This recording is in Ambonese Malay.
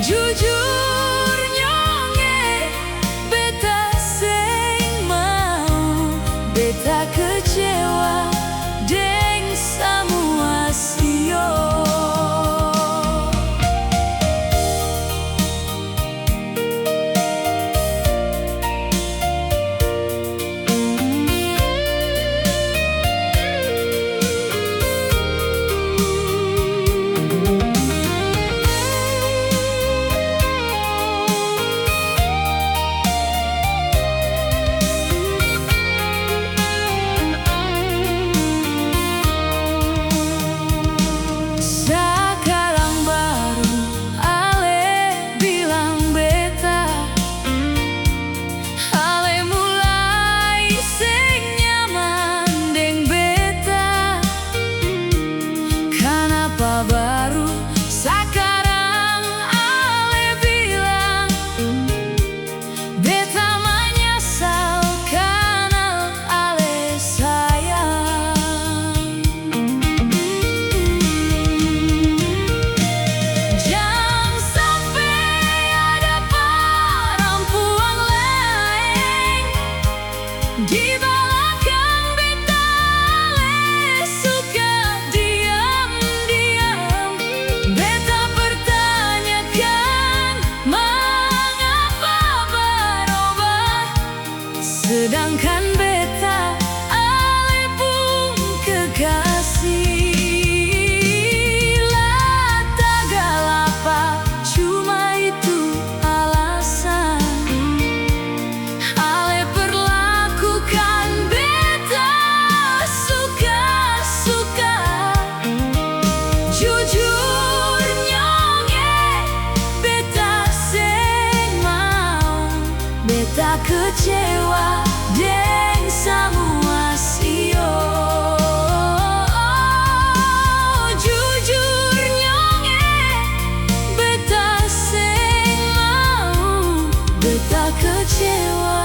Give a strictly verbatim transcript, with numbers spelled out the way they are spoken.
Jujur nyong e, beta seng mau, beta kecewa deng samua sio. Sakarang baru ale bilang beta, ale mulai seng nyaman deng beta. Kanapa baru sakarang ale bilang, beta manyasal kanal ale sayang. Jang sampe ada parampuang laeng di balakang beta, ale suka diam-diam beta pertanyakan, mangapa barobah? Sedangkan beta ale pung kekasih, la tagal apa, cuma itu alasan. Ale perlakukan beta suka-suka. Jujur nyong e, beta seng mau, beta kecewa deng samua sio. Jujur nyong e, beta seng mau, beta kecewa.